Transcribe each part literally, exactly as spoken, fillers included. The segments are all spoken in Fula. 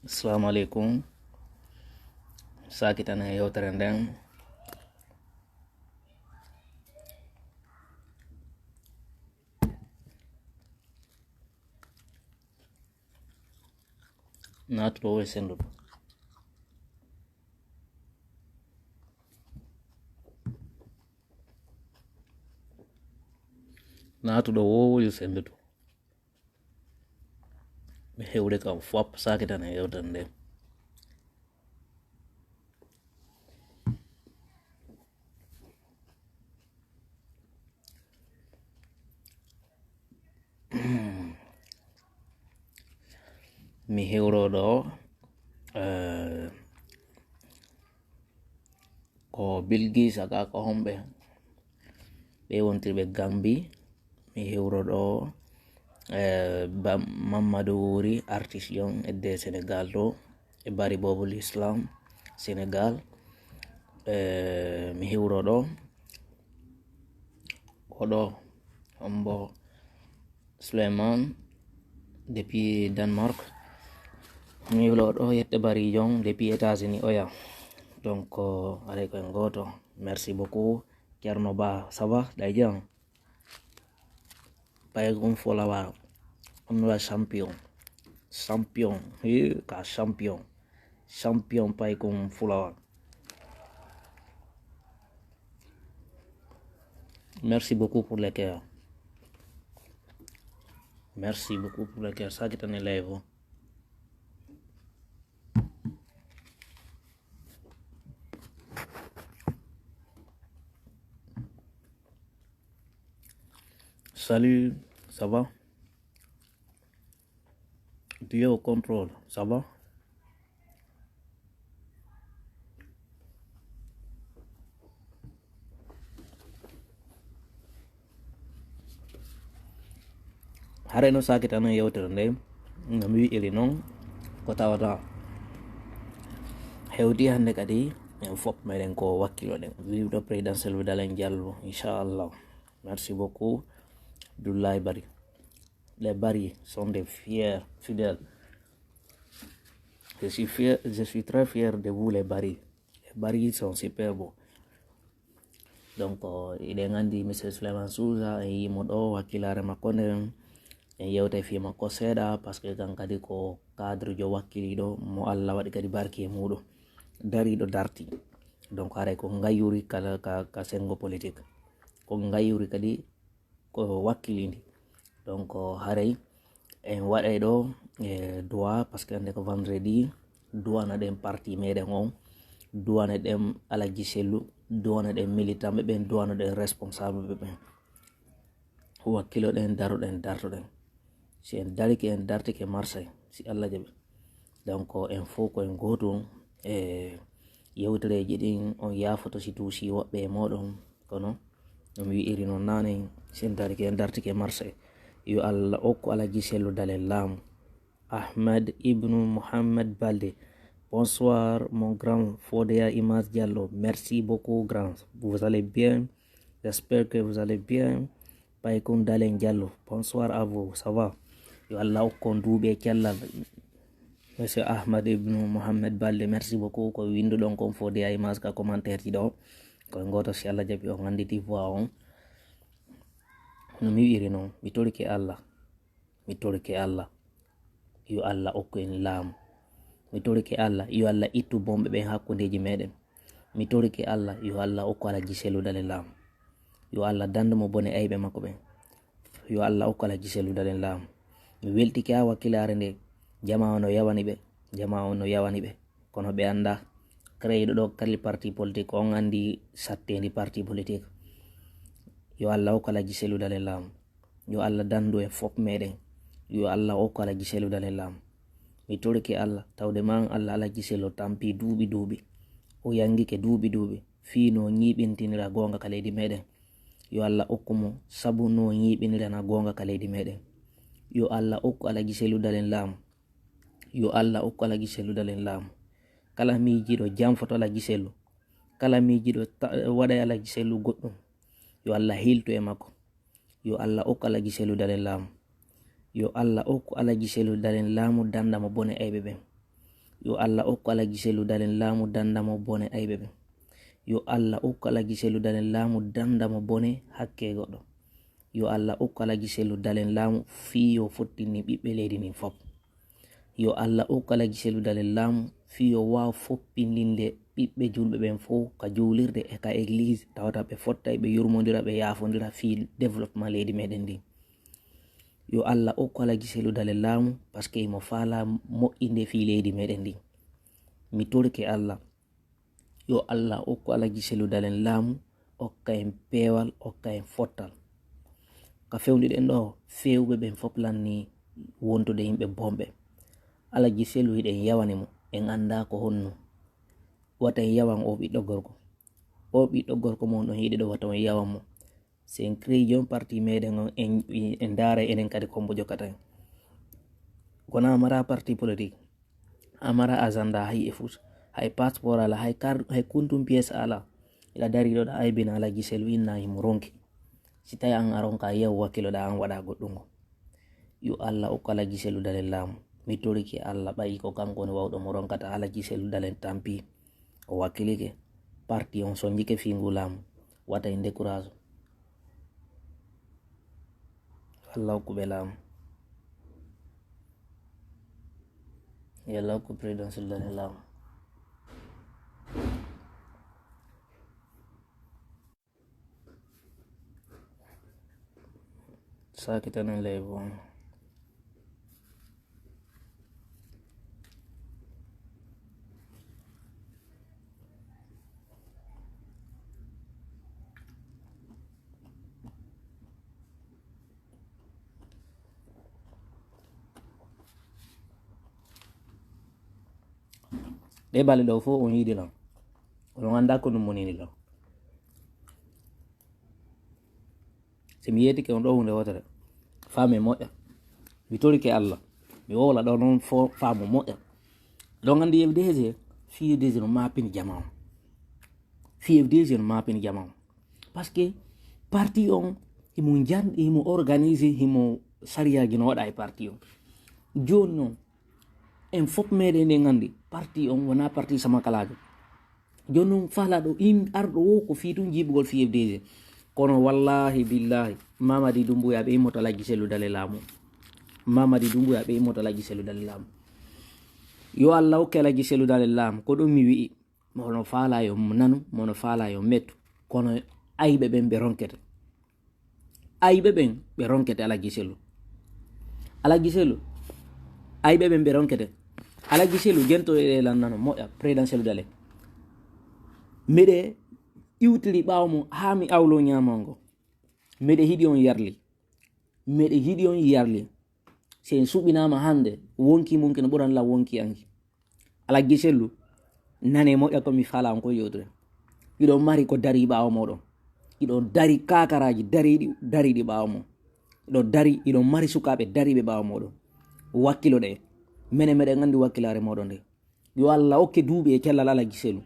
Assalamu alaikum. Sakitane yewtere nden. Naatuɗo woni sennduɗo. Naatuɗo wowli sennduɗo. Mi hewre kam fop sakitane yewtere nde. Mi hewroɗo, eh, ko Bilgis aka ko homɓe. Ɓe wontirɓe Gambi. Mi hewroɗo, eh, Ba-, Mamadou Wuri, artiste on edde Sénégal ɗo, e Bari Bobo l'Islam Sénégal. Eh, mi hewroɗo, oɗo, hombo, Souleymane, depuis Danemark. Mi wilo ɗo yette Barijon depuis États-Unis oya. Donc, eh, aray ko en goto. Merci beaucoup. Thierno Ba, ça va? Ɗay jam? Pay kum fulawa. On wa champion. Champion. Hi, ka champion. Champion pay kum fulawa. Merci beaucoup pour les cœurs. Merci beaucoup pour les cœurs. Sakitane live. Salut, ça va? Tu es au contrôle, ça va? Haray no sakitano yewtere nde, no mi wi'iri noon, ko tawata hewti hannde kadi, en fof meɗen ko wakkiloɗen. Vive le président Cellou Dalein Diallo, inchallah. Merci beaucoup, Abdoulaye Bari. Les Bari sont des fiers fidèles. Je suis fier, je suis très fier de vous, les Bari. Les Bari sont superbes. Donc, eh, eɗen anndi Monsieur Souleymane Souza, en yii mo ɗo, wakkilaare makko nden, en yewtay fii makko seeɗa, parce que kan kadi ko cadre jo wakkiliiɗo mo Allah waɗi kadi barki e muuɗum. Dariiɗo darti. Donc, haray ko ngayyuri kala ka, ka senngo politique. Ko ngayyuri kadi ko wakkilindi. Donc, haray en waɗay ɗo, eh, du'a, parce que hannde ko vendredi, du'ana ɗen parti meɗen on, du'ana ɗen Alaji Sellu, du'ana ɗen militant ɓe ɓen, du'ana ɗen responsable ɓe ɓen. Wakkilo ɗen, daro ɗen, darto ɗen. Si en darike, en dartike Marseille, si Allah jaɓi. Donc, en fof ko en gootum, e yewtereeji ɗin, on yaafoto si tuusi woɓɓe e mooɗon, kono no mi wi'iri noon naane, si en darike, en dartike Marseille. Yo Allah okku Alaji Sellu Dalein laamu. Ahmed Ibnu Mohamed Balde. Bonsoir, mon grand Fodéa Image Diallo. Merci beaucoup, grand. Vous allez bien? J'espère que vous allez bien. Paykun Dalein Diallo, bonsoir à vous, ça va? Yo Allah okku on duuɓi e cellal. Monsieur Ahmad Ibnu Mohamed Balde, merci beaucoup. Ko winnduɗon kon Fodéa Image ka commentaire ji ɗo. Ko e gooto, si Allah jaɓi, on annditi voix on. No mi wi'iri noon, mi torike Allah. Mi torike Allah. Yo Allah okku en laamu. Mi torike Allah, yo Allah ittu bonɓe ɓen hakkundeeji meɗen. Mi torike Allah, yo Allah okku Alaji Sellu Dalein laamu. Yo Allah dandu mo bone ayɓe makko ɓen. Yo Allah okku Alaji Sellu Dalein laamu. Mi weltike haa wakkilaare nde. Jamaa on no yawani ɓe. Jamaa on no yawani ɓe. Kono ɓe anndaa. Créé ɗo kadi parti politique, on anndi satteendi parti politique. Yo Allah okku Alaji Sellu Dalein laamu. Yo Allah dandu en fof meɗen. Yo Allah okku Alaji Sellu Dalein laamu. Mi torike Allah, tawde maan Allah Alaji Sellu tampi duuɓi duuɓi. O yangike duuɓi duuɓi. Fii no ñiiɓintinira goonga ka leydi meɗen. Yo Allah okku mo sabu no ñiiɓinirana goonga ka leydi meɗen. Yo Allah okku Alaji Sellu Dalein laamu. Yo Allah okku Alaji Sellu Dalein laamu. Kala miijiiɗo janfoto Alaji Sellu. Kala miijiiɗo ta-, waɗa e Alaji Sellu goɗɗum. Yo Allah hiltu e makko. Yo Allah okku Alaji Sellu Dalein laamu. Yo Allah okku Alaji Sellu Dalein laamu, danda mo bone ayɓe ɓen. Yo Allah okku Alhaji Sellu Dalen laamu danda mo bone ayɓe ɓen. Yo Allah okku Alhaji Sellu Dalen laamu danda mo bone hakke goɗɗo. Yo Allah okku Alhaji Sellu Dalen laamu fii yo fottini ɓiɓɓe leydi ndin fof. Yo Allah okku Alhaji Sellu Dalen laamu fii yo waaw foppindinde ɓiɓɓe julɓe ɓen fof ka juulirde e ka église, tawata ɓe fottay, ɓe yurmondira, ɓe yaafondira fii développement leydi meɗen ndin. Yo Allah okku Alhaji Sellu Dalen laamu, parce que imo faalaa moƴƴinde fii leydi meɗen ndin. Mi torike Allah, yo Allah okku Alhaji Sellu Dalen laamu, okka en peewal, okka en fottal. Ka fewndiɗen ɗoo, feewɓe ɓen fof lannii wontude yimɓe bonɓe. Alhaji Sellu hiɗen yawani mo, en anndaa ko honno. Wata en yawan oo ɓiɗɗo gorko. Oo ɓiɗɗo gorko mo on ɗon yiɗi ɗoo, wata on yawan mo. Si en créé jooni parti meɗen on, en, en ndaara enen kadi ko mbo jokkata en. Kono a mara parti politique, a mara agenda hay e fof, hay passeport ala, hay carte, hay kuntum pièce ala. Ila dari ɗo ɗa aybina Alhaji Sellu inna himo ronki. Si tawi an a ronka yew wakkiloɗa an waɗa goɗɗum ngo. Yo Allah okku Alhaji Sellu Dalen laamu. Mi torike Allah ɓayi ko kanko woni wawɗo mo ronkata Alhaji Sellu Dalen tampi. O wakkilike. Parti on sonjike fii ngu laamu. Wata en décourage. Allah okku ɓe laamu. Yo Allah okku président Sellu Dalen laamu. Sakitanen ley bon. Ɗe bale ɗo fof on yiɗi lan. Onon annda ko ɗum woni lan. Si mi yeetike on ɗo huunde wootere, faame moƴƴa. Mi torike Allah. Mi wowla ɗo noon fo-, faamu moƴƴa. Ɗon anndi F D G, fii F D G no maapini jama on. Fii F D G no maapini jama on. Parce que parti on, himo njan-, himo organisé, himo sariyaaji no waɗa e parti on. Jooni noon, en fof meɗen eɗen anndi parti on wonaa parti samakalaajo. Jooni noon, faalaaɗo in-, arɗo o ko fii tun jiiɓugol fii F D G. Kono wallaahi billaahi, Mamadi Dumbuya ɓe immoto Alhaji Sellu Dalen laamu. Mamadi Dumbuya ɓe immoto Alhaji Sellu Dalen laamu. Yo Allah okke Alhaji Sellu Dalen laamu, ko ɗum mi wi'i. Mo no faalaa yo nanu, mo no faalaa yo mettu. Kono ayɓe ɓen ɓe ronkete. Ayɓe ɓen ɓe ronkete Alhaji Sellu. Alhaji Sellu, ayɓe ɓen ɓe ronkete. Alhaji Sellu, jento e lan nano moƴƴa, président Sellu Dalen. Miɗe iwtiri ɓaawo mo haa mi awlo ñaamango. Miɗe hiɗi on yarli. Miɗe hiɗi on yarli. Si en suɓinaama hannde, wonki mon kene ɓuran lan wonki anki. Alhaji Sellu, nane moƴƴa ko mi faalaa on ko yewtude. Hiɗo mari ko dari ɓaawo mooɗon. Hiɗo dari kakaraaji dariiɗi, dariiɗi ɓaawo mon. Hiɗo dari, hiɗo mari sukaaɓe dariiɓe ɓaawo mooɗon. Wakkiloɗe. Mene meɗen anndi wakkilaare mooɗon nde. Yo Allah okke duuɓi e cellal Alhaji Sellu.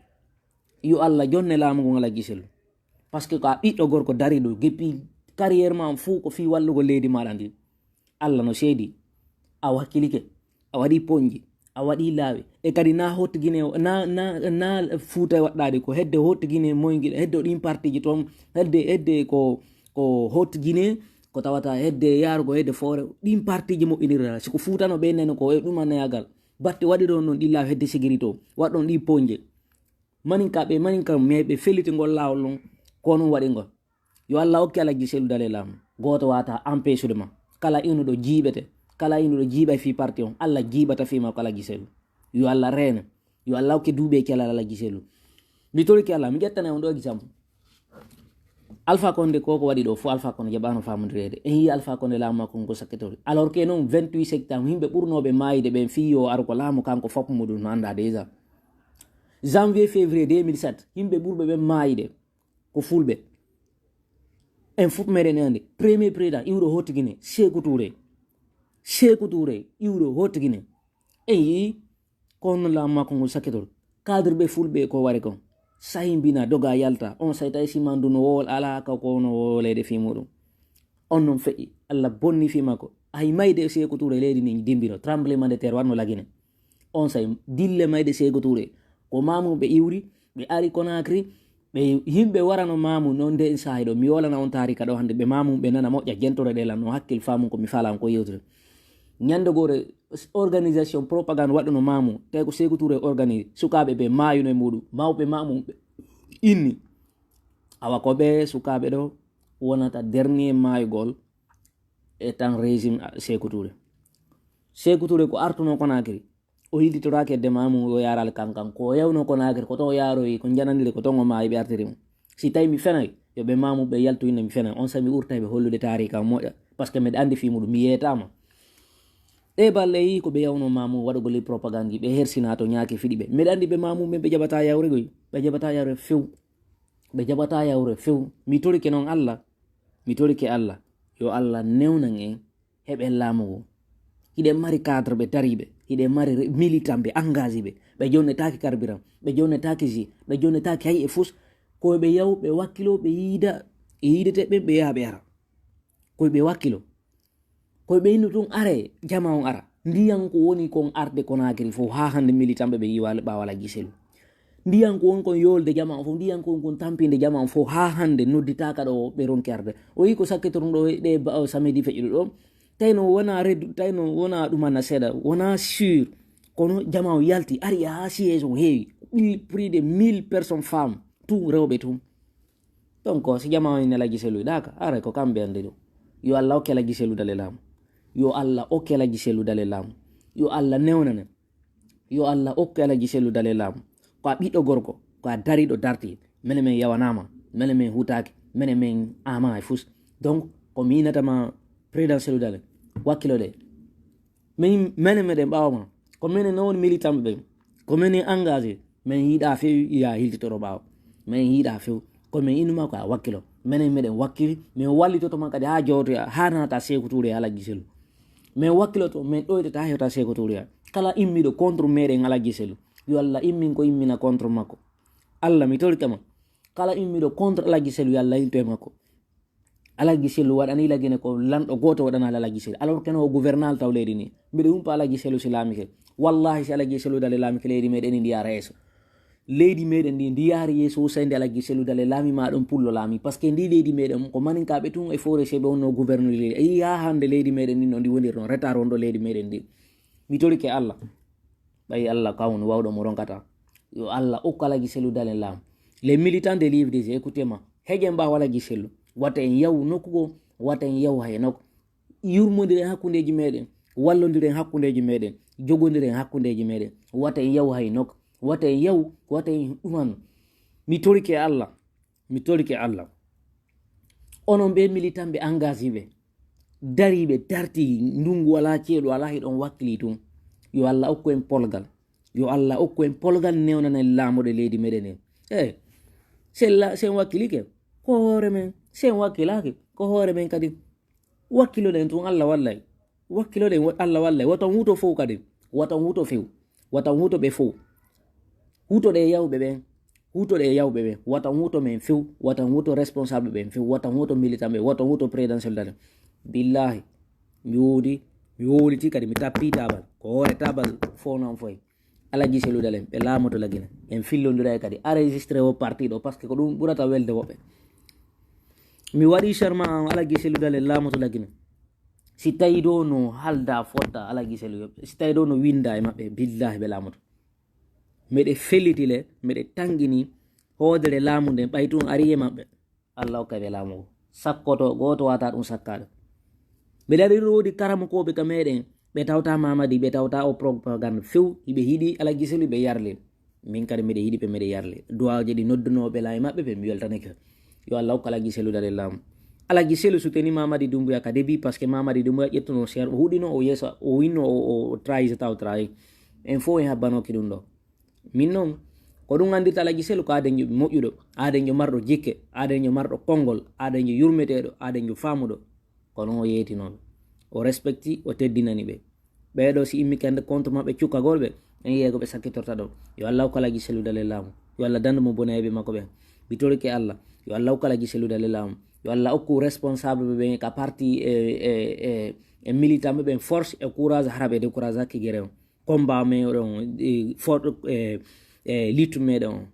Yo Allah jonne laamu ngun Alhaji Sellu. Parce que ko a ɓiɗɗo gorko dariiɗo, depuis carrière ma on fuu ko fii wallugol leydi maaɗa ndin. Allah no seedi. A wakkilike. A waɗi ponji. A waɗi laawi. E kadi na Haute Guinée o, na, na, na Fuuta waɗɗaade ko hedde Haute Guinée moyngila, hedde ɗin partiji toon, hedde, hedde ko, ko Haute Guinée, ko tawata hedde yaarugo hedde foore, ɗin partiji moƴƴinirta. Si ko Fuuta no ɓe nene ko e ɗumaneyaagal. Batte waɗiron noon ɗi laawi hedde sécurité o. Waɗɗon ɗi ponje. Maninkaaɓe, maninka meeɓe felliti ngol laawol non, ko non waɗi ngol. Yo Allah okki Alhaji Sellu Dalen laamu. Gooto waata empêchude ma. Kala inuɗo jiiɓete, kala inuɗo jiiɓa fii parti on, Allah jiiɓata fii ma ko Alhaji Sellu. Yo Allah reene. Yo Allah okke duuɓi e cellal Alhaji Sellu. Mi torike Allah, mi ƴettana on ɗo exemple. Alpha Condé ko ko waɗi ɗo fof, Alpha Condé jaɓaano faamondireede. En yii Alpha Condé laamu makko ngu sakkitori. Alors que noon vingt-huit septembre, yimɓe ɓurnooɓe maayde ɓen fii yo ar ko laamu kanko fof muɗum no anndaa déjà. Janvier, février deux mille sept, yimɓe ɓurɓe ɓen maayde ko fulɓe. En fof meɗen anndi. Premier président iwɗo Haute Guinée, Sékou Touré. Sékou Touré iwɗo Haute Guinée. En yii ko honno laamu makko ngol sakkitoro. Cadre ɓe fulɓe ko wari kon. Sahi mbina doga yalta. On say tawi si mandu no wowol alaa ka ko no wowleede fii muɗum. On non feƴƴi. Allah bonni fii makko. Hay mayde Sékou Touré leydi ni dimbino. Tremblement de terre waɗno Lagine. On say dille mayde Seeku Tuure. Ko Maamu ɓe iwri, ɓe ari Konakri, ɓe yimɓe warano Maamu noon nden saahi ɗo. Mi wolana on taarika ɗo hannde, ɓe Maamu ɓe nana moƴƴa jentore ɗe lan no hakkil faamu ko mi faalan ko yewtere. Ñande goore organisation propagande waɗuno Maamu, tawi ko Seeku Tuure organise, sukaaɓe ɓe maayuno e muɗum, mawɓe Maamu ɓe inni. Awa ko ɓe sukaaɓe ɗo wonata dernier maayugol e tan régime Seeku Tuure. Seeku Tuure ko artuno Konakri, o hillitoraaki e de Maamu o yaaraali kankan. Ko o yawno Konakri, ko ton o yaaroyi, ko jananiri, ko ton o maayi ɓe artiri mo. Si tawi mi fenay, yo ɓe Maamu ɓe yaltu inde mi fenay. On sa mi ɓurtay ɓe hollude taarika moƴƴa, parce que miɗa anndi fii muɗum, mi yeetaama. Ɗe balle yi ko ɓe yawno Maamu waɗugol e propagande, ɓe hersina to ñaaki fiɗi ɓe. Miɗa anndi ɓe Maamu ɓen ɓe jaɓata yawre goy, ɓe jaɓata yawre few. Ɓe jaɓata yawre few. Mi torike noon Allah, mi torike Allah, yo Allah newnan en heɓen laamu ngu. Hiɗen mari cadre ɓe dariiɓe, hiɗen mari re-, militant ɓe engagé ɓe, ɓe jonnetaaki carburant, ɓe jonnetaaki jus, ɓe jonnetaaki hay e fus, ko ɓe yaw, ɓe wakkilo, ɓe yiida, e yiidete ɓen, ɓe yaha ɓe ara. Ko ɓe wakkilo. Ko ɓe inno tun are, jama on ara. Ndiyan ko woni kon arde Konakri fof, haa hannde militant ɓe ɓe yiwa ɓaawo Alhaji Sellu. Ndiyan ko woni kon yolde jama on fof, ndiyan ko woni kon tampinde jama on fof, haa hannde nodditaaka ɗo ɓe ronki arde. O yi ko sakkitorun ɗo ɗe ba-, o samedi feƴƴuɗo ɗo. Tayno wona redu, tayno wona ɗum ana seeɗa, wona sûr. Kono jama on yalti, ari haa siège on heewi. Plus de mille personnes femmes, tout rewɓe tun. Donc, si jama on inni Alhaji Sellu yiɗaaka, ara ko kamɓe anndi ɗum. Yo Allah okke Alhaji Sellu dale laamu. Yo Allah okke Alhaji Sellu dale laamu. Yo Allah newnane. Yo Allah okke Alhaji Sellu dale laamu. Ko a ɓiɗɗo gorko, ko a dariɗo darti. Mene men yawanaama, mene men hutaaki, mene men ama e fus. Donc, ko mi inatama président Sellu dale. Wakkilo ɗe. Min, menen meɗen ɓaawo ma. Ko menen non militant ɓe ɓen. Ko menen engagé. Min yiɗa few ya hiltitoro ɓaawo. Min yiɗa few. Ko min inuma ko a wakkilo. Menen meɗen wakkili. Min wallitoto ma kadi haa jootoya, haa naata Seeku Tuure e Alhaji Sellu. Min wakkiloto, min ɗoytata hewta Seeku Tuure ya. Kala immiɗo contre meɗen Alhaji Sellu, yo Allah immin ko immina contre makko. Allah, mi torike ma. Kala immiɗo contre Alhaji Sellu, yo Allah hilto e makko. Alhaji Sellu waɗani Lagine ko lanɗo gooto waɗana Alhaji Sellu. Alors que no o gouvernal taw leydi ni. Mbiɗo humpa Alhaji Sellu si laamike. Wallahi si Alhaji Sellu dale laamike leydi meɗen ndi yaara yeeso. Leydi meɗen ndi, ndi yaari yeeso usay nde Alhaji Sellu dale laami ma ɗum pullo laami. Parce que ndi leydi meɗen ko maninkaaɓe tun e forestier ɓe wonno gouverneur leydi. A yii haa hannde leydi meɗen ndi no ndi woniri non, retard wonɗo leydi meɗen ndi. Mi torike Allah. Ɓay Allah kawnu wawɗo mo ronkata. Yo Allah okku Alhaji Sellu dale laamu. Les militants de l'U F D G, écoutez ma. Heƴen ɓaawo Alhaji Sellu. Wata en yaw nokku goo, wata en yaw hay nokku. Yurmondiren hakkundeeji meɗen, wallondiren hakkundeeji meɗen, jogondiren hakkundeeji meɗen. Wata en yaw hay nokku. Wata en yaw, wata en ɗuman. Mi torike Allah. Mi torike Allah. Onon ɓe militant ɓe engagé ɓe. Dariiɓe, darti, ndungu alaa ceeɗu, alaa hiɗon wakkili tun. Yo Allah okku en polgal. Yo Allah okku en polgal newnana en laamuɗe leydi meɗen en. Eh, sen la-, sen wakkilike, ko hoore men. Sen wakkilaake, ko hoore men kadi. Wakkiloɗen tun, Allah wallay. Wakkiloɗen, wa-, Allah wallay. Wata on huto fow kadi. Wata on huto few. Wata on huto ɓe fow. Hutoɗe yawɓe ɓen. Hutoɗe yawɓe ɓen. Wata on huto men few. Wata on huto responsable ɓen few. Wata on huto militant ɓen. Wata on huto présidentiel dale. Billahi. Mi woodi. Mi wowliti kadi mi tappi tabal. Ko hoore tabal fow non foy. Alhaji Sellu dale. Ɓe laamoto Lagine. En fillondira kadi. Enregistré o parti ɗo. Parce que ko ɗum ɓurata welde woɓɓe. Mi waɗi serment an Alhaji Sellu dale laamoto Lagine. Si tawi ɗo no halda fotta Alhaji Sellu, si tawi ɗo no winda e maɓɓe, billahi ɓe laamoto. Miɗe felliti le, miɗe tangini hoodere laamu nden, ɓay tun ari e maɓɓe. Allah hokka ɓe laamu ngu. Sakkoto gooto wata ɗum sakkaɗo. Miɗe ari woodi karamokooɓe ka meɗen, ɓe tawta Mamadi, ɓe tawta o propagande few, hiɓe hiɗi Alhaji Sellu, ɓe yarli. Min kadi miɗe yiɗi ɓe, miɗe yarli. Duwawuji ɗi noddunooɓe la e maɓɓe ɓe, mi weltanike. Yo Allah hokku Alhaji Sellu dale laamu. Alhaji Sellu soutenir Mamadi Doumbouya ka début, parce que Mamadi Doumbouya ƴettuno cher, o huɗino o yeeso, o winno o, o, o trahisa taw trahi. En fof en habbanoki ɗum ɗo. Min noon, ko ɗum anndirta Alhaji Sellu ko aadenjo moƴƴuɗo, aadenjo marɗo jikke, aadenjo marɗo konngol, aadenjo yurmeteeɗo, aadenjo faamuɗo. Ko noon o yeetinooɓe. O respecti, o teddinani ɓe. Ɓeeɗo si immi kende contre maɓɓe cukkagol ɓe, en yiyay ko ɓe sakkitorta ɗo. Yo Allah hokku Alhaji Sellu dale laamu. Yo Allah dandu mo bonayɓe makko ɓen. Mi torike Allah. Yo Allah hokku Alhaji Sellu dale laamu. Yo Allah hokku responsable ɓe ɓen ka parti e, e, e, e militant ɓe ɓen force e courage hara ɓe décourage hakki gere on. combat meɗen on, e, for e, e litu meɗen on.